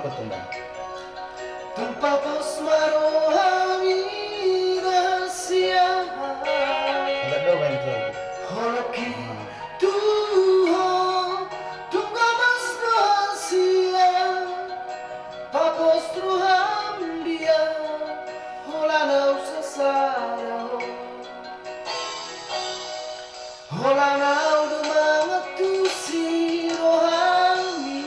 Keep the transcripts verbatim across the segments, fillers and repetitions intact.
Tung pos ma rohami, rahasia. Agak doang, Bang. Holan i tu ho, tung gabas do hasian. Papos roham dia, holan ahu sasada ho. Holan ahu do mangantusi rohami.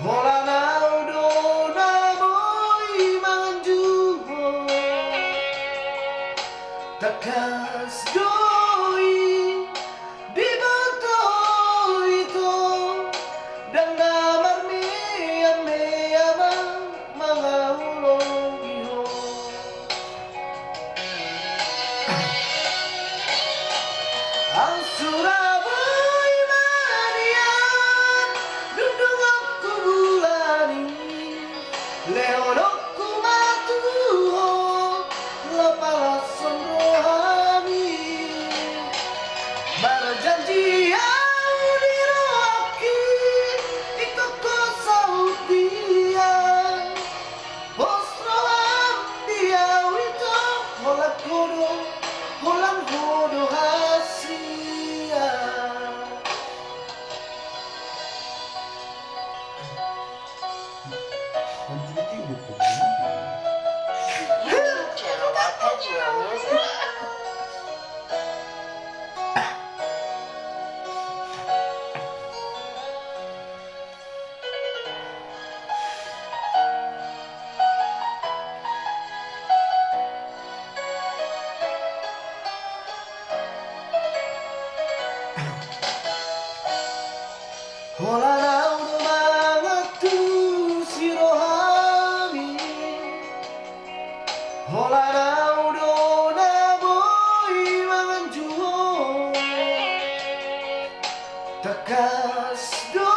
Holan ahu do na boi manganju ho. Tangkas do i diboto ho ito, ndang na marmeamea ma mangaholongi ho. Ahu sura boi manian, dungdungonku bulan i, lehononku ma tu ho, laho palashon rohami. Marjanji ahu di rohangki, ingkon ho saut dia. Pos roham dia ito, holan ho do, holan ho do hasian. Holan ahu do mangantusi rohami. Holan ahu do na boi manganju ho. Tangkas do